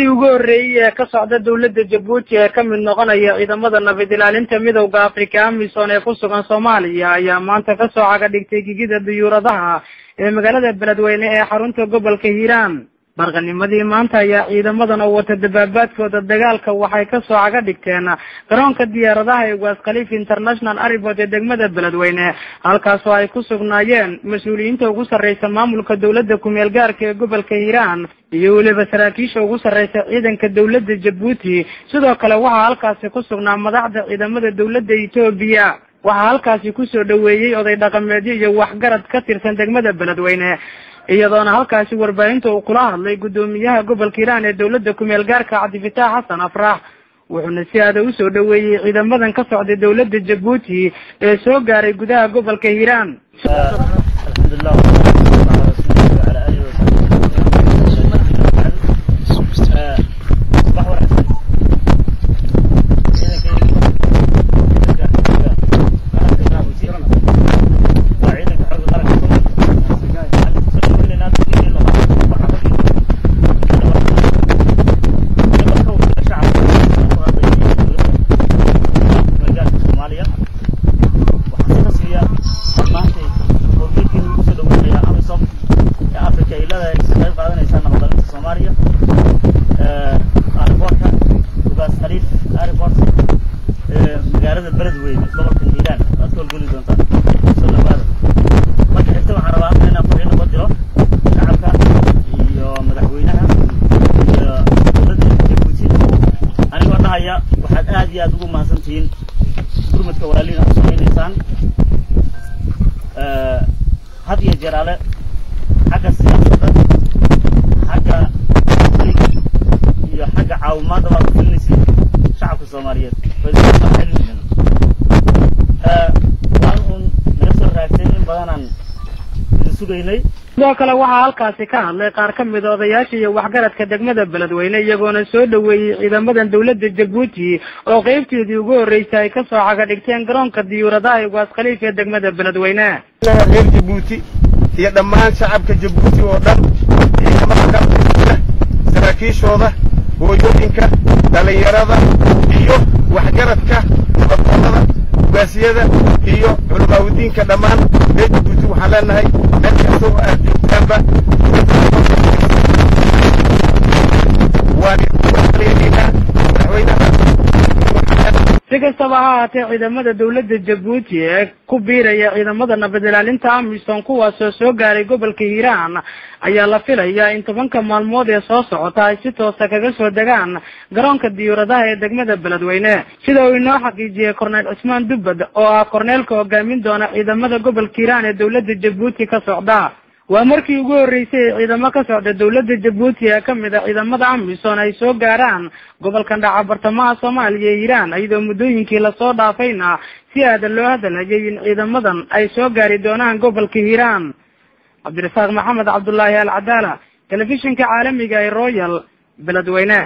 Ugu horreeyay ee ka socda dowladda Jabuuti ee ka mid noqonaya ciidamada nabad ilaalinta Midowga Afrika AMISOM ee ku sugan Soomaaliya ayaa maanta kasoo caga dhigtay gigida diyuuradaha ee magaalada Beledweyne ee xarunta gobolka Hiiraan. Barqanimadii maanta ayaa ciidamadan oo wata dabaabaadkooda dagaalka waxay kasoo caga dhigteen garoonka diyaaradaha ee Ugaas Khaliif International Airport ee degmada Beledweyne, halkaasoo ay ku sugnaayeen mas-uuliyiinta ugu sarreysa maamulka dowladda kumeel gaarka ee gobolka Hiiraan iyo weliba saraakiisha ugu sarreysa ciidanka dowladda Jabuuti. Sidoo kale waxaa halkaasi ku sugnaa madaxda ciidamada dowladda Etoobiya. Waxaa halkaasi kusoo dhaweeyey oday dhaqameedyo iyo waxgarad ka tirsan degmada Beledweyne, iyadoona halkaasi warbaahinta uu kula hadlay guddoomiyaha gobolka Hiiraan ee dowladda kumeel gaarka Cabdifataax Xasan Afrax, wuxuuna si aada usoo dhaweeyey ciidamadan ka socday dowladda Jabuuti ee soo gaaray gudaha gobolka Hiiraan. Alxamdulilah ala rasuulihi wala alihi wasaxbi. Subax wanaagsan. Ciidanka qaranka Jabuuti waa ciidanka xooga qaranka Soomaaliya. Waxaan kusoo dhaweynaynaa dadkii labaad, waxaa ka wakiila shacabka ku hadlaya dowladda magaalka Soomaaliya. Waxaan si rasmiya maantay howlgalkiina ugu soo dhaweynayaa AMISOM ee Afrika ay leedahay ka qayb qaadanaysaa nabadalinta Soomaaliya, airportka Ugaas Khaliif Airport ee magaalada Beledweyne, gobolka Hiiraan aad ka howlgeli doontaan. Soo dhawaada. Marka xigta waxaan rabaa halkan inaan fariin uga diro shacabka iyo madaxweynaha iyo dowladda Jabuuti, anigoo dhahaya waxaad aad iyo aad ugu mahadsan tihiin gurmadka walaalihiin aad u samaynaysaan had iyo jeer ale, xagga siyaasadda, xagga iyo xagga caawimaadda baad u filinaysid shacabka Soomaaliyeed. Waan uun naga soo raagtay, in badanaan idin sugaynay. Sidoo kale waxaa halkaasi ka hadlay qaar ka mid a odayaasha iyo waxgaradka degmada Beledweyne, iyagoona soo dhaweeyey ciidamadan dowladda Jabuuti oo qeybteedii ugu horreysay ay kasoo caga dhigteen garoonka diyuuradaha Ugaas Khaliif ee degmada Beledweyne. Reer Jabuuti iyo dhammaan shacabka Jabuuti oo dhan, ciidamada qalabka, saraakiishooda, hooyooyinka, dhallinyarada iyo waxgaradka, nabadgoonada, ugaasiyada iyo culamaawidiinka, dhammaan reer Jabuuti waxaan leenahay meel kasta oo aad joogtaanba waan idin madaxweynaha. Si kastaba ha ahaatee, ciidamada dowladda Jabuuti ee ku biiraya ciidamada nabad ilaalinta AMISOM kuwaasoo soo gaaray gobolka Hiiraan ayaa la filayaa in 10-ka maalmood ee soo socota ay si toosa kaga soo degaan garoonka diyuuradaha ee degmada Beledweyne, sida uu inoo xaqiijiyey Korneyl Cusmaan Dubbad oo ah korneylka hogaamin doona ciidamada gobolka Hiiraan ee dowladda Jabuuti ka socda. Waa markii ugu horreysay ee ciidamo ka socda dowladda Jabuuti ee ka mid a ciidamada AMISOM ay soo gaaraan gobolkan dhaca bartamaha Soomaaliya ee Hiiraan, iyadoo muddooyinkii lasoo dhaafayna si aada loo hadalhayay in ciidamadan ay soo gaari doonaan gobolka Hiiraan. Cabdirasaaq Maxamed Cabdullaahi Alcadaala, telefishinka caalamiga ee Royal, Beledweyne.